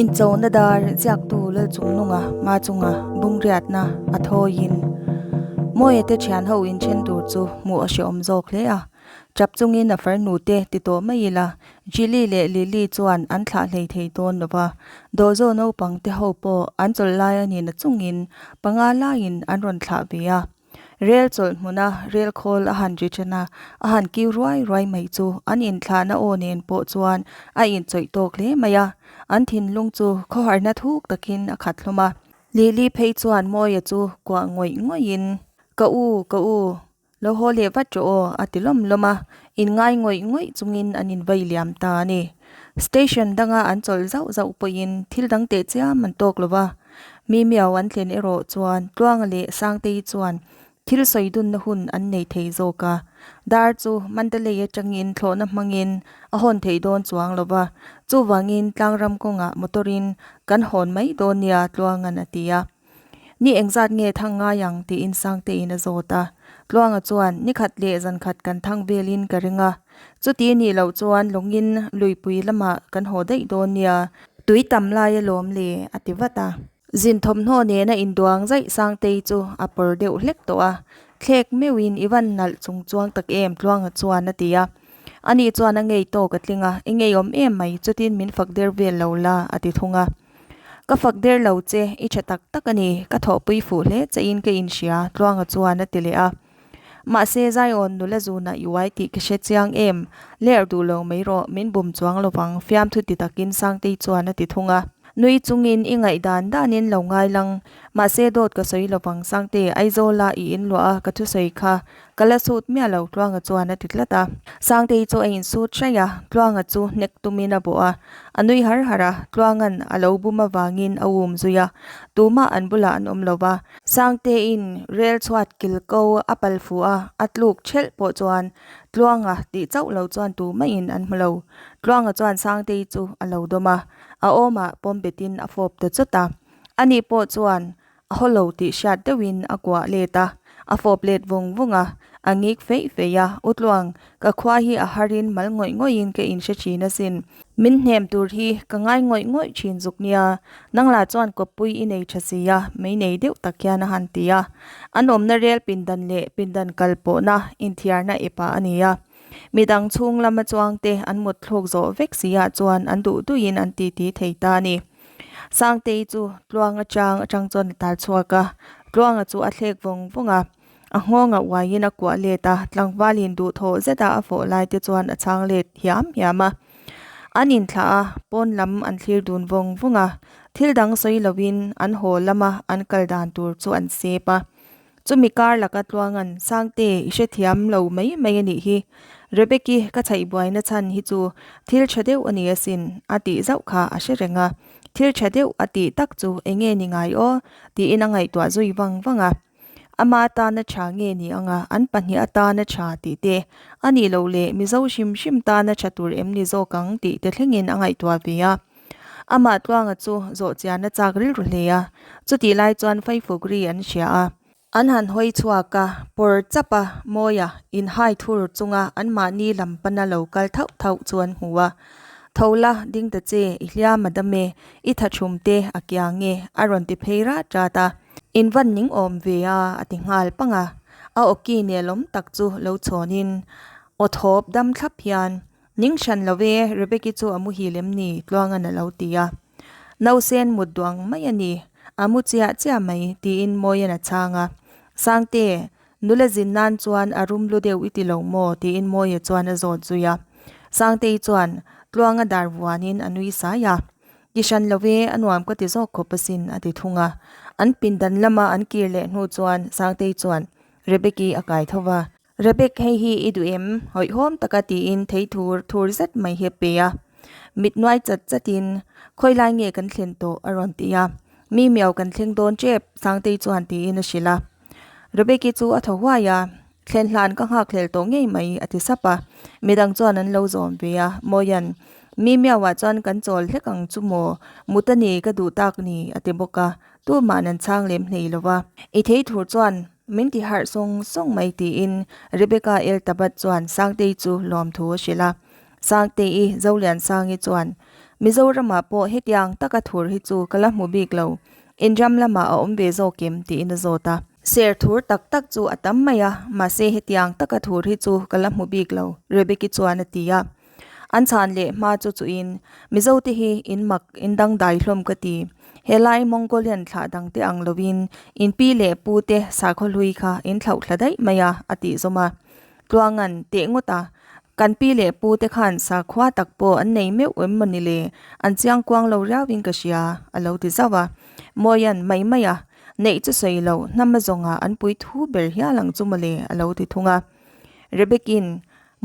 Inchona dar ziaktu Lalchungnunga hma chunga bungriatna a thawiin Mawia te thian ho inthen tur chu hmuh a hrehawm zawk hle a. Tap chungin a farnu te ti tawh mai ila, Jilly leh Lily chuan an thlah hlei thei dawn lo va, Dozo naupang te ho pawh an chawlh lai a nihna chungin panga laiin an rawn thlah ve a. Rel chawlh hmuna rel khawl a han ri ṭan a, a han kiu ruai ruai mai chu an inthlahna aw nen pawh chuan a inchawih tawk hle mai a, an thinlung chu khawharna thuk takin a khat hlawm a. Lily phei chuan Mawia chu kuah ngawih ngawihin, Ka u, ka u, lo haw leh vat rawh aw, a ti lawm lawm a, inngai ngawih ngawih chungin an invei liam ta a ni. Station danga an chawlh zauh zauh pawhin thil dang teh chiam an tawk lo va. Mi miau an thlen erawh chuan Tluanga leh Sangtei chuan thil sawi dunna hun an nei thei zawk a. Dar chu Mandalay atangin thlawhna hmangin a hawn thei dawn chuang lo va, chuvangin tlangram kawngah motor-in kan hawn mai dawn nia Tluanga'n a ti a. Ni engzat nge thang ngai ang tiin Sangteiin a zawt a. Tluanga chuan ni khat leh zan khat kan thang velin ka ring a. Chuti nih loh chuan lawngin luipui lamah kan haw daih dawn nia. Tui tam lai alawm le, a ti vat a. Zin thawmhnaw nena induang zaih Sangtei chu a pawr deuh hlek tawh a. Thlek meuhin i van nalh chung chuang tak em Tluanga chuan a ti a. Ani chuan a ngei tawk a tling a, i ngeiawm em mai chutin min fak der vel lo la, a ti thung a. Ka fak der lo che, i tha tak tak a ni, ka thawhpui fuh hle chein ka inhria, Tluanga chuan a ti leh a. Mahse, Zion nula zunah i uai tih ka hre chiang em? Ler duh lo mai rawh, min bum chuang lovang, fiamthu ti takin Sangtei chuan a ti thung a. Nui chungin i ngaihdan danin lo ngai lang, mahse dawt ka sawi lovang Sangte, Aizawla i inluah a ka thusawi kha ka la sut miah lo Tluanga chuan a ti tlat a. Sangtei chu a insut hraih a, Tluanga chu hnek tumin a bawh a, a nui har har a, Tluanga'n a lo bum avangin a um zui a, tumah an bulah an awm lo va. Sangtein rel chhuat kil ko a pal fuh a, a tluk thelh pawh chuan Tluanga tih chauh lo chuan tu maiin an hmu lo. Tluanga chuan Sangtei chu a lo dawm a, a awmah pawm betin a fawp ta chawt a. Ani pawh chuan a haw lo tih hriat deuhin a kuah let a, a fawp let vung vung a, a ngik feih feih a, U Tluang, ka khua hi a harin mal ngawih ngawihin ka inhre thin asin. Min hnem tur hi ka ngai ngawih ngawih thin zuk nia, nang lah chuan kawppui i nei tha si a, mei nei deuh tak hian a han ti a. An awmna rel pindan leh pindan kal pawhna inthiarna epah a ni a. Midang chhung lama chuangte an mut thluk zawh vek si ah chuan an duh duhin an titi thei ta a ni. Sangtei chu tluang atang atang chuan a tal chhuak a, tluanga chu a thlek vawng vawng a. A nghawng a uaiin a kuah let a, tlangvalin duhthawh zeta a fawh lai te chuan a chhang let hiam hiam a. An inthlah a, pawn lam an thlir dun vawng vawng a, thil dang sawi lovin an haw lama an kal dan tur chu an sep a. Chumi kar laka tluangan Sangte i hrethiam lo mai mai a nih hi, Rebeki ka chhaih buaina chhan hi chu thil tha deuh a ni asin a tih zauh kha a hre reng a, thil tha deuh a tih tak chu eng nge ni ngai aw tiin a ngaihtuah zui vang vang a. Ama tana tha nge ni anga an pahnih atana tha tih te, a nih loh leh Mizo hrim hrim tana tha tur em ni zawk ang tih te thlengin a ngaihtuah ve a. Amah Tluanga chu zawh chian a chak rilru hle a, chutih lai chuan Faifuk ri an hria a. An han hawi chhuak a, pawr chap a, Mawia inhai thur chunga anmahni lam pana lo kal thauh thauh chu an hmu a. Tho la, ding ta che, i hliam a dam e, i tha thum te a kiang e, a rawn ti phei rat rat a. In van ning awm ve a, a ti nghal pang a. A awki nelawm tak chu lo chhawnin aw thawp dam thlap hian, Ning hran lo ve, Rebeki chu a muhil em ni? Tluangan a lo ti a. Nausen mut duang mai a ni, a mu chiah chiah mai, tiin Mawian a chhang a. Sangte, nula zin nan chuan a rum lu deuh i ti lo maw? tiin Mawia chuan a zawt zui a. Sangtei chuan Tluanga dar vuanin a nui sai a. Ti hran lo e, a nuam ka ti zawk khawp asin, a ti thung a. An pindan lama an kir leh hnu chuan Sangtei chuan Rebeki a kai tho va. Rebek, hei hi i duh em? Hawihhawm taka tiin thei thur thur zet mai hi a pe a. Mit nuai chat chatin, Khawi lai nge kan thlen tawh? a rawn ti a. Mi miau kan thleng dawn tep, Sangtei chuan tiin a hrilh a. Rebeki chu a thaw huai a, Thlen hlan ka nghak hlel tawh ngei mai, a ti sap a. Midang chuan an lo zawm ve a, Mawian, Mi miauah chuan kan chawl hlek ang chu maw? Mut a ni, ka duh tak ni, a ti bawk a. Tumah an chhang lem hlei lo va. I thei thur chuan min ti harh sawng sawng mai tiin Rebecca Eltabat chuan Sangtei chu lawmthu a hrilh a. Sangtei-i Zoliansangi chuan. Mizoramah pawh hetiang taka thur hi chu ka la hmu bik lo. In ram lamah a awm ve zawk em? tiin a zawt a. Ser thur tak tak chu a tam mai a, mahse hetiang taka thur hi chu ka la hmu bik lo, Rebeki chuan a ti a. An chhan leh hma chu chuhin, Mizote hi in mak, in dangdai hlawm ka ti. Helai Mongolian thlah dangte ang lovin in pi leh pute sakhaw hlui kha in thlauh thla daih mai a, a tih zawm a. Tluangan teh ngawt a, Kan pi leh pu te khan sakhua tak pawh an nei meuh em mawni le, an chiang kuang lo riauin ka hria, a lo ti zauh a. Mawian mai mai a, neih chu sawi lo, hnam a zawngah an pui thu ber hial ang chu mawle, a lo ti thung a. Rebekin,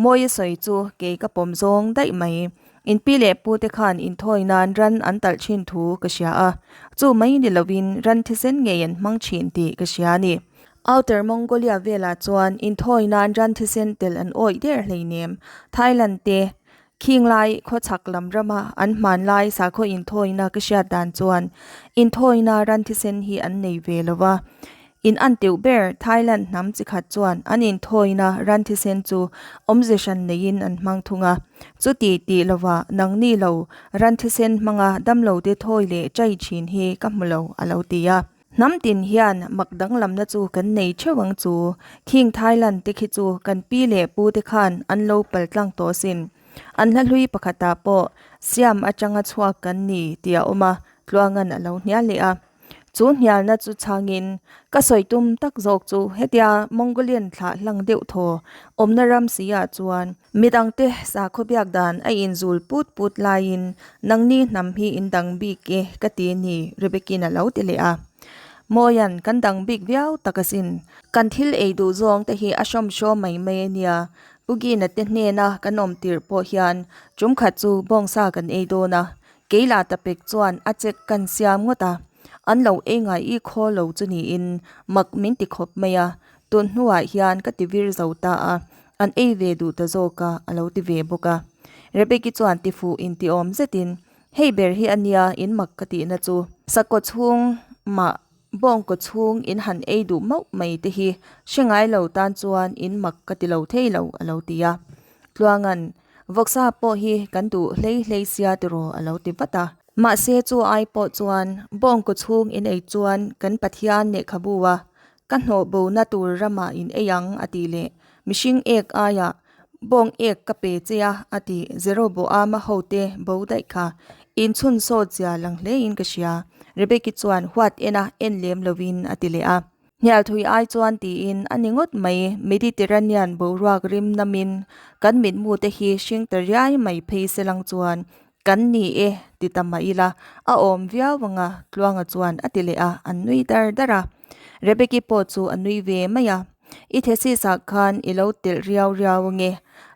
Mawia sawi chu kei ka pawm zawng daih mai, in pi leh pu te khan inthawi nan ran an talh thin thu ka hria a, chu mai ni lovin ran thisen ngei an hmang thin tih ka hria a ni. Outer Mongolia velah chuan inthawi nan ran thisen tel an awih der hleinem. Thailand te khinglai khawchhak lam rama an hmanlai sakhaw inthawina ka hriat dan chuan inthawina ran thisen hi an nei ve lo va. In an teuh ber Thailand hnam chi khat chuan an inthawina ran thisen chu awmze hran neiin an hmang thung a. Chuti tih lova nangni lo ran thisen hmanga damlote thawi leh chai thin hi ka hmu lo a lo ti a. Hnam tin hian mak danglamna chu kan nei theuh ang chu. Khing Thailand te khi chu kan pi leh pu te khan an lo pal tlang tawh asin. An hla hlui pakhatah pawh Siam atanga chhuak kan ni tih a awm a, Tluangan a lo hnial leh a. Chu hnialna chu chhangin ka sawi tum tak zawk chu hetia Mongolian thlah hlang deuh thaw awmna ram si ah chuan Midangte sakhaw biak dan a inzul put put laiin nangni hnam hi in dang bik e ka ti ni Rebekin a lo ti leh a. Mawian kan dang bik viau tak asin. Kan thil ei duh zawng te hi a hrawm hrawm mai mai a nia. Pu Gina te hnena kan awm tirh pawh hian tum khat chu bawngsa kan ei dawn a, kei lah ta pek chuan a check kan siam ngawt a. An lo ei ngai i khaw lo chu niin mak min ti khawp mai a, tun hnuah hian ka ti vir zo ta a. An ei ve duh ta zawk a, a lo ti ve bawk a. Rebeki chuan tifuh intiawm zetin, Hei ber hi a nia in mak ka tihna chu. Sakkaw chhung mah bawngkaw chhung in han ei duh mauh mai te hi hre ngai lo tan chuan in mak ka ti lo thei lo, a lo ti a. Tluanga'n, Vawksa pawh hi kan duh hlei hlei sia tiraw, a lo ti vat a. Mahse chu ai pawh chuan bawngkaw chhung in ei chuan kan Pathian lehkhabu a Ka hnawh bona tur ramah in ei ang, a tih leh mihring ek aiah bawng ek ka pe che a, a ti Jeroboama hote bo daih kha. Inchhun sawt zia lang hlein ka hria, Rebeki chuan huat ena en lem lovin a ti leh a. Hnialthui ai chuan tiin a ni ngawt mai, Mediterranean boruak rim namin kan mitmute hi hring ta riai mai phei se lang chuan kan ni e ti ta mah ila, a awm viau ang a, Tluanga chuan a ti leh a, an nui dar dar a. Rebeki pawh chu a nui ve mai a, I thesis ah khan i lo telh riau riau ange,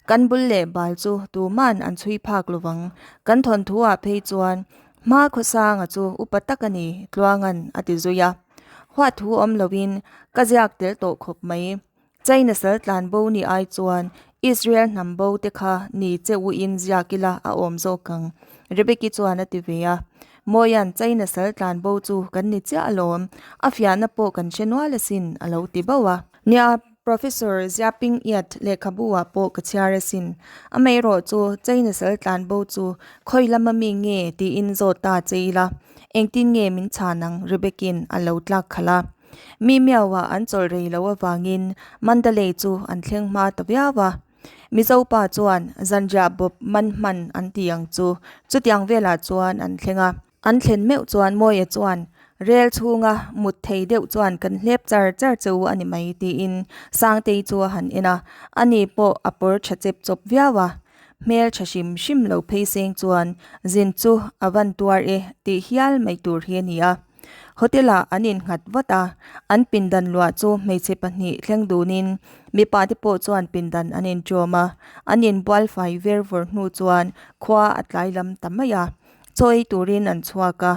kan bul leh bal chu tuman an chhui phak lovang, kan thawnthu ah phei chuan hma khawsanga chu upa tak a ni, Tluanga'n a ti zui a. Huat thu awm loin ka ziak tel tawh khawp mai. China sal tlan bo ni ai chuan Israel hnam bo te kha ni che u in ziak ila a awm zawk ang, Rebeki chuan a ti ve a. Mawia'n China sal tlan bo chu kan ni chiah alawm, a fiahna pawh kan hre nual asin, a lo ti bauh a. Nia, Professor Ziaping Iat lehkhabu ah pawh ka chhiar asin. Amaherawh chu China sal tlan bo chu khawi lama mi nge tiin zawt ta che ila, engtin nge min chhan ang, Rebeki'n a lo tlak khalh a. Mi miauah an chawlh rei loh avangin Mandalay chu an thleng hma ta viau a. Mizo pa chuan zanriah bawp man hman an ti ang chu chutiang velah chuan an thleng a. An thlen meuh chuan Mawia chuan rel chhunga mut thei deuh chuan kan hlep char char che u a ni mai tiin Sangtei chu a han en a, ani pawh a pawr tha chep chawp viau a. Hmel tha hrim hrim lo phei seng chuan zin chu a van tuar e tih hial mai tur hi a ni a. Hotel ah an innghat vat a, an pindan luah chu hmeichhe pahnih thleng dunin mipa te pawh chuan pindan an inṭawm a, an inbual fai ver vawr hnu chuan khua a tlai lam ta mai a, chaw ei turin an chhuak a,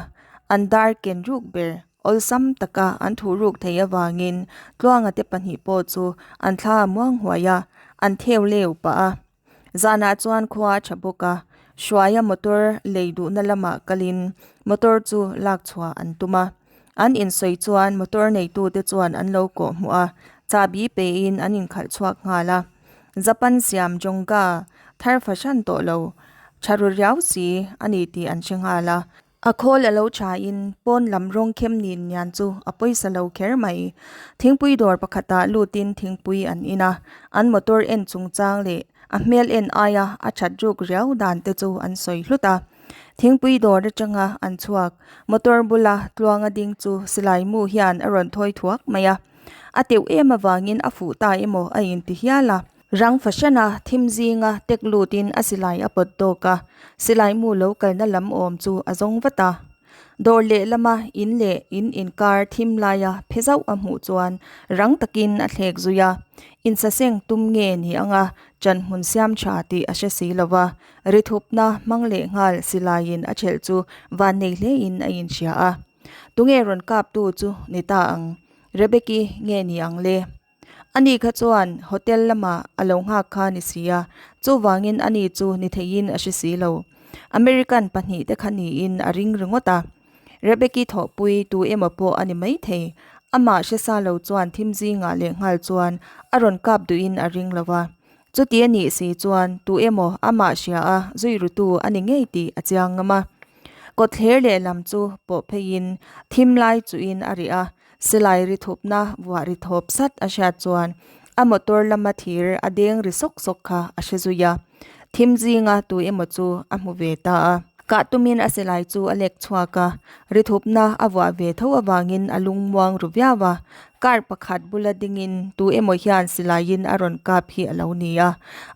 an dar ken ruk ber awlsam taka an thuh ruk thei avangin Tluanga te pahnih pawh chu an thla a muang huai a, an theu leu pah a. Zanah chuan khua a tha bawk a, Hruaia motor lei duhna lamah kalin motor chu lak chhuah an tum a. An insawi chuan motor neitute chuan an lo kawh hmuh a, chahbi pein an inkhalh chhuak nghal a. Japan siam Jongga thar fahran tawh lo. Tha ru riau si a ni tih an hre nghal a. A khawl a lo thain pawn lam rawng khem nin nian chu a pawisa lo kher mai. Thingpui dawr pakhatah lutin thingpui an in a, an motor en chungchang leh a hmel en aia a that ruk riau dan te chu an sawi hlut a. Thingpui dawr atanga an chhuak, motor bula tluanga ding chu silai mu hian a rawn thawi thuak mai a. A teuh em avangin a fuh ta emaw a inti hial a. Rang fahran a thim zinga tek lutin a silai a pawt tawk a, silai mu lo kalna lam awm chu a zawng vat a. Dawr lehlama in leh in inkar thim laia phe zauh a hmuh chuan rang takin a thlek zui a. Insaseng tum nge ni anga ṭan hmun siam ṭha tih a hre si lo va, ri thupna hmang leh nghal silaiin a ṭhelh chu vannei hlein a inhria a. Tunge rawn kaptu chu ni ta ang? Rebeki nge ni ang le? Ani kha chuan hotel lamah a lo nghak kha ni si a, chuvangin ani chu ni theiin a hre si lo. American pahnihte kha niin a ring ringawt a. Rebeki thawhpui tu emaw pawh a ni maithei. Amah hre sa lo chuan thim zingah leh nghal chuan a rawn kap duhin a ring lo va. Chuti a nih si chuan tu emaw amah hria a zui rutu a ni ngei tih a chiang ngam a. Kawtthler lehlam chu pawh pheiin thim lai chuhin a rih a, Silai ri thupna vuah ri thawp sat a hriat chuan a motor lama thir a deng ri sawk sawk kha a hre zui a. Thim zinga tu emaw chu a hmu ve ta a. Kah tumin a silai chu a lek chhuak a, ri thupna a vuah ve tho avangin a lung muang ru viau a. Car pakhat bula dingin tu emaw hian silaiin a rawn kap hi a lo ni a.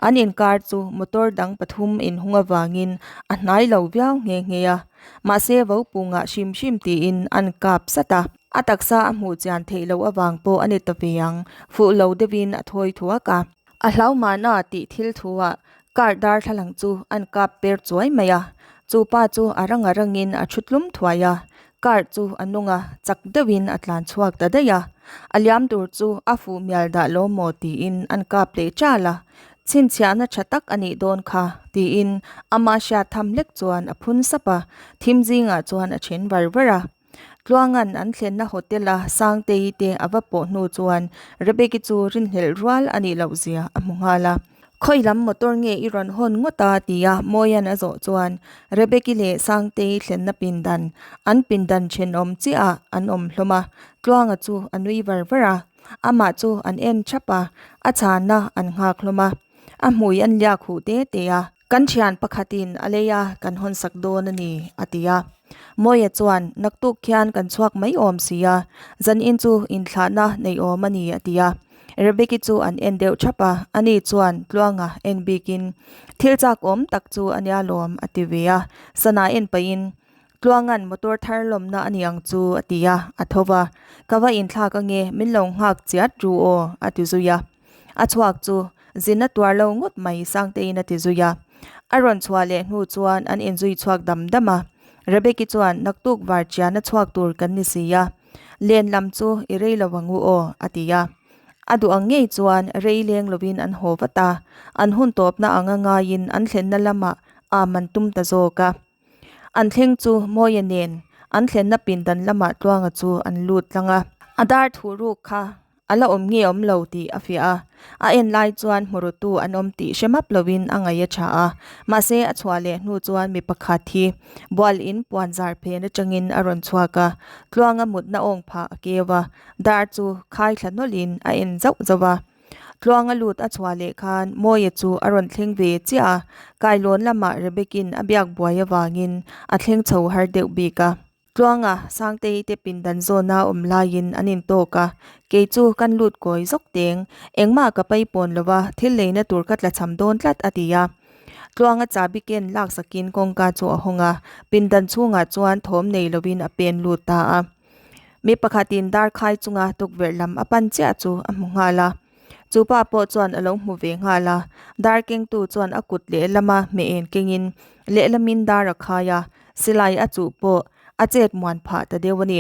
An inkar chu motor dang pathum inhung avangin a hnai lo viau nghe nghe a. Mahse vo pungah hrim hrim tiin an kap sat a. A taksa a hmuh chian theih loh avang pawh a ni ta ve ang, fuh lo deuhin a thawi thuak a. A hlau mahna tih thil thuah car darthlalang chu an kap per chuai mai a. Chu pa chu a rang a rangin a thu tlum thuai a, car chu a nung a, chak deuhin a tlan chhuak ta daih a. A liam tur chu a fuh mial dah lo maw tiin an kap leh chal a. Chhinchhiahna tha tak a nih dawn kha, tiin ama hriat tham hlek chuan a phun sap a, thim zingah chuan a then var var a. Tluanga'n an thlenna hotel a Sangtei te a va pawh hnu chuan Rebeki chu rinhlelh rual a nih loh zia a hmu nghal a. Khawi lam motor nge i rawn hawn ngawt a? tia Mawia'n a zawh chuan Rebeki leh Sangtei thlenna pindan, an pindan thenawm chiahah an awm hlawm a, Tluanga chu a nui var var a. Amah chu an en thap a, a chhanna an nghak hlawm a. A hmui an liak huh te te a. Kan thian pakhatin a lei a, kan hawnsak dawn a ni, a ti a. Mawia chuan, Naktuk khian kan chhuak mai awm si a, zanin chu inthlahna nei awm a ni, a ti a. Rebeki chu an en deuh thap a, ani chuan Tluanga en bikin, Thil chak awm tak chu a nia lawm, a ti ve a. Sana en pahin, Tluanga'n motor thar lawmna a ni ang chu a ti a, a tho va. Ka va inthlak ange, min lo nghak chiat ru aw, a ti zui a. A chhuak chu zin a tuar lo ngawt mai Sangteiin a ti zui a. A rawn chhuah leh hnu chuan an inzui chhuak dam dam a. Rebeki chuan naktuk var chian a chhuak tur kan ni si a, len lam chu i rei lo ang u aw, a ti a. A duh ang ngei chuan rei leng lovin an haw vat a, an hun tawpna anga ngaiin an thlenna lamah am an tum ta zawk a. An thleng chu Mawia nen an thlenna pindan lamah Tluanga chu an lut tlang a. A dar thuh ruk kha a la awm nge awm lo tih a fiah a, a en lai chuan hmurutu an awm tih hre map lovin a ngaih a tha a. Mahse a chhuah leh hnu chuan mi pakhat hi bual in puan zar phen atangin a rawn chhuak a, Tluanga mutna awng phah a keu a, dar chu khai thla nawlhin a en zauh zauh a. Tluanga lut a chhuah leh khan Mawia chu a rawn thleng ve chiah a, kailawn lamah Rebekin a biak buai avangin a thleng chho har deuh bik a. Tluanga Sangtei te pindan zawna awm laiin an intawk a, kei chu kan lut kawi zawk teng, engmah ka paipawn lo va, thil leina tur ka tlachham dawn tlat a ti a. Tluanga chahbi ken laksakin kawngka chu a hawng a, pindan chhungah chuan thawm nei lovin a pen lut ta a. Mi pakhatin dar khai chunga tukverh lam a pan chiah chu a hmu nghal a, chu pa pawh chuan a lo hmu ve nghal a, dar kengtu chuan a kut lehlama hmeh en kengin lehlamin dar a khai a, silai a chuh pawh a chet muan phah ta deuh a ni.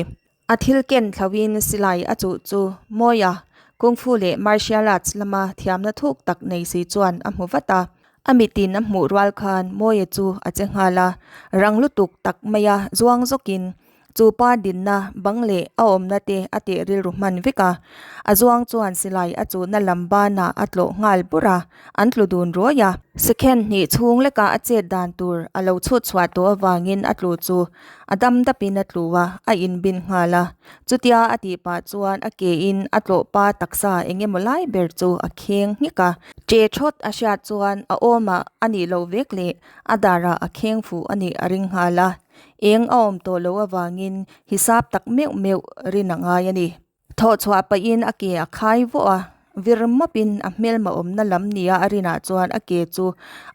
A thil ken thlauhin silai a chuh chu Mawia, Kung Fu leh Martial Arts lama thiamna thuk tak nei si chuan a hmu vat a, a mitin a hmuh rual khan Mawia chu a che nghal a, rang lutuk tak maia zuang zawkin. Chu pa dinna bang leh a awmna te a teh rilru hman vek a. A zuang chuan silai a chuhna lam banah a tlawh nghal bur a, an tlu dun ruai a. Second hnih chhung leka a chet dan tur a lo chhut chhuah tawh avangin a tlu chu a dam dapin a tlu a, a inbin nghal a. Chutia a tih pah chuan a ke in a tlawh pa taksa eng emaw lai ber chu a kheng nghek a. Che thawt a hriat chuan a awmah a nih loh vek leh a darah a kheng fuh a nih a ring nghal a. Eng a awm tawh loh avangin hisap tak meuh meuh rin a ngai a ni. Thawh chhuah pahin a ke a khai vawh a, vir mawpin a hmelma awmna lam nia a rinah chuan a ke chu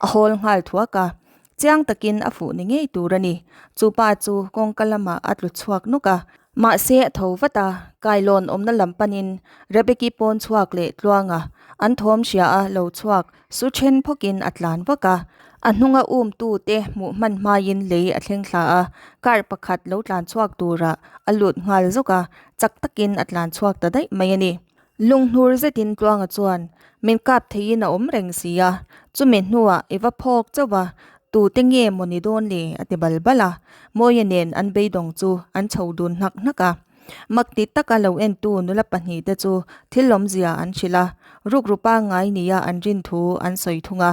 a hawl nghal thuak a, chiang takin a fuh ni ngei tur a ni. Chu pa chu kawngka lamah a tlu chhuak nawk a, mahse a tho vat a, kailawn awmna lam panin Rebeki pawn chhuak leh tluang a, an thawm hria a lo chhuak su then phawkin a tlan vak a. A hnunga umtu te hmuh hman hmaiin lei a thleng thla a, car pakhat lo tlan chhuak turah a lut nghal zawk a, chak takin a tlan chhuak ta daih mai a ni. Lunghnur zetin Tluanga chuan, Min kap theiin a awm reng si a, chumi hnuah i va phawk chauh a, tute nge maw ni dawn le? a ti bal bal a. Mawia nen an beidawng chu an chho dun hnak hnak a. Mak ti taka lo entu nula pahnihte chu thil awmzia an hrilh a, rukru pangngai nia an rin thu an sawi thung a.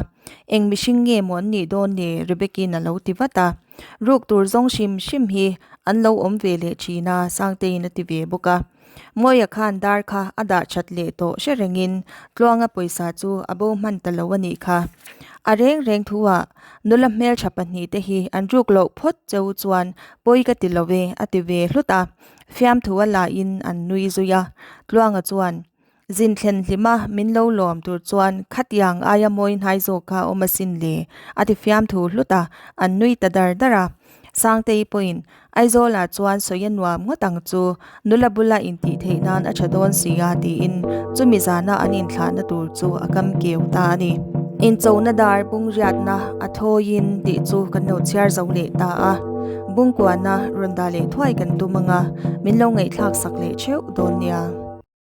Eng mihring nge maw an nih dawn le? Rebecca-in a lo ti vat a. Ruk tur zawng hrim hrim hi an lo awm ve leh thin a, Sangteiin a ti ve bawk a. Mawia khan dar kha a dah that leh tawh hre rengin Tluanga pawisa chu a bo hman ta lo a nih kha. A reng reng thu ah nula hmeltha pahnihte hi an ruk loh phawt cheu chuan pawi ka ti lo e a ti ve hlut a, fiamthu a lahin an nui zui a. Tluanga chuan Zin thlen hlima min lo lawm tur chuan khatiang aia mawi hnai zawk kha a awm asin le a ti fiamthu hlut a, an nui ta dar dar a. Sangtei pawhin Aizawlah chuan sawi a nuam ngawt ang chu, nula bula intih theih nan a tha dawn si a tiin chumi zana an inthlahna tur chu a kam keu ta a ni. Inchona dar bung riatna a thawiin tih chu kan lo chhiar zo leh ta a, bungkuana rawn dah leh thuai kan tum ang a, min lo ngaihthlak sak leh theuh dawn nia.